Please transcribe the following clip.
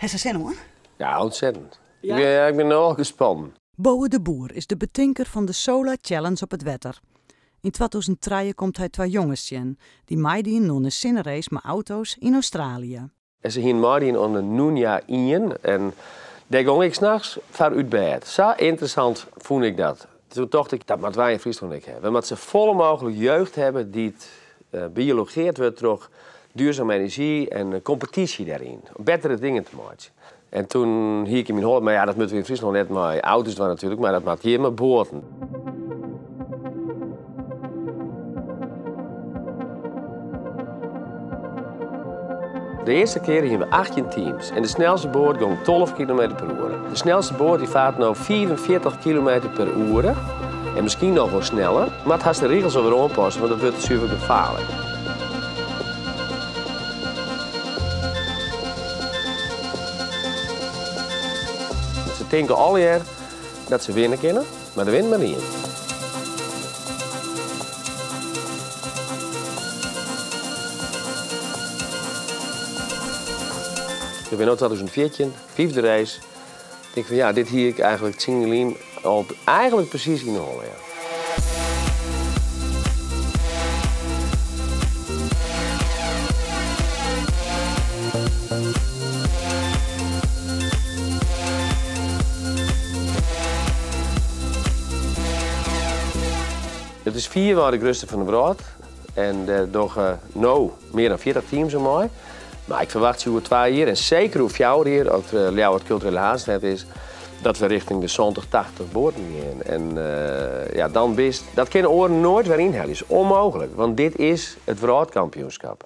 Hast der sin oan? Ja, ontzettend. Ja? Ik bin no al gespannen. Bowe de Boer is de betinker fan de Solar Challenge op it wetter. Yn 2003 komt hy twa jonges tsjin, dy't meidienen oan in sinnerace mei auto's yn Australië. En se hienen meidien oan de Noonja ien en dêr gong ik nachts foar út bêd. Sa ynteressant fûn ik dat. Toen tocht ik, dat moatte wy yn Fryslân ek hawwe. We moatte safolle mooglik jeugd hawwe dy't biologeard wurdt troch duurzame enerzjy en kompetysje dêryn, om bettere dingen te meitsjen. En toen hie ik yn myn holle, mar ja, dat moatte we yn Fryslân net mei auto's dwaan natuerlik, mar dat moat hjir mei boaten. De earste kear hiene we 18 teams en de snelste boat gong 12 kilometer per oere. De snelste boat dy faart no 45 kilometer per oere en miskien noch wol sneller. Moat hast de rigels alwer oanpasse, want dat wurdt suver gefaarlik. Se tinke allegear dat se winne kinne, mar der wint mar ien. Ik bin no 2014, fyfde race. Ik tink fan ja, dit hie ik eigenlik tsien jier lyn al eigenlik presys yn 'e holle. Ja. It is fierwei de grutste fan de wrâld en dêr dogge no mear dan 40 teams oan mei. Mar ik ferwachtsje oer twa jier en seker oer fjouwer jier, as Ljouwert kulturele haadstêd is, dat we rjochting de 70, 80 boaten gean. En ja, dan bist, dat kinne oaren noait wer ynhelje. Is ûnmooglik, want dit is it wrâldkampioenskip.